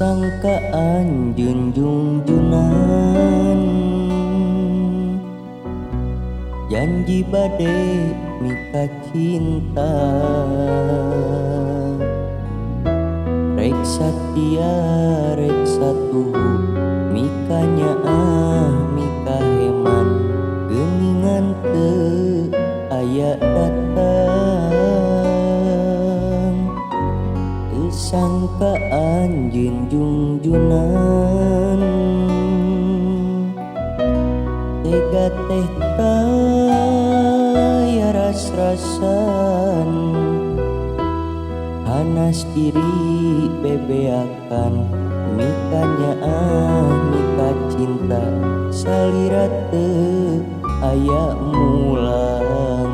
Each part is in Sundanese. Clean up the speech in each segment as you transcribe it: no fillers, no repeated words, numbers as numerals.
Sangka anjeun junjunan janji bade mika cinta rek satia rek satuhu mika nyaah mika heman geuningan teu aya datang teu sangka anjeun junjunan tega teh taya ras-rasan hanas diri bebeakan mika nyaah mika cinta salira teu aya mulang.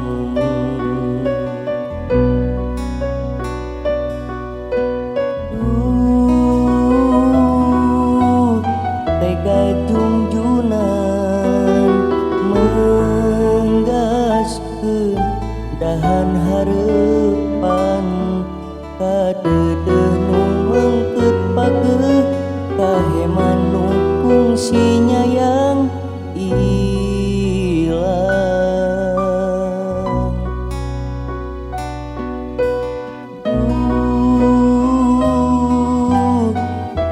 Tega jungjunan menggaskeun dahan hareupan kadeudeuh nu meungkeut pageuh kaheman nu kungsi nyayang ilang.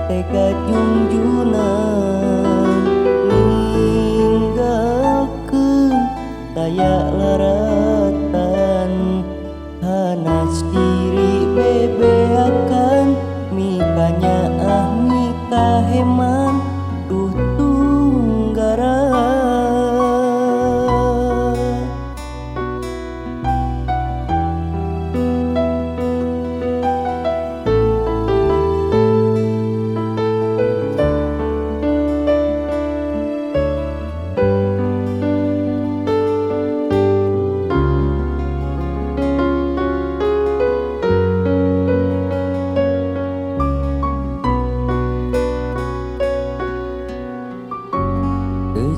Tega jungjunan ninggalkeun daya laratan hanas diri bebeakan mika nyaah mika heman duh tunggara.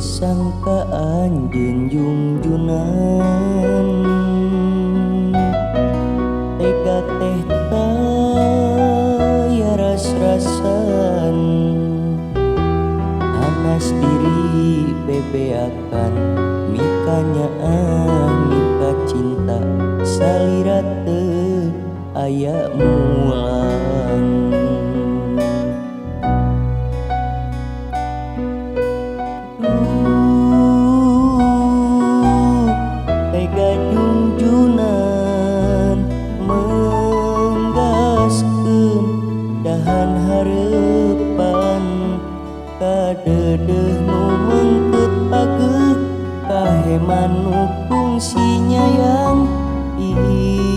Sangka anjeun junjunan tega teh taya ras-rasan hanas diri bebeakan mika nyaah mika cinta salira teu aya mulang. Tega jungjunan menggaskeun dahan hareupan kadeudeuh nu meungkeut pageuh kaheman nu kungsi nyayang ilang.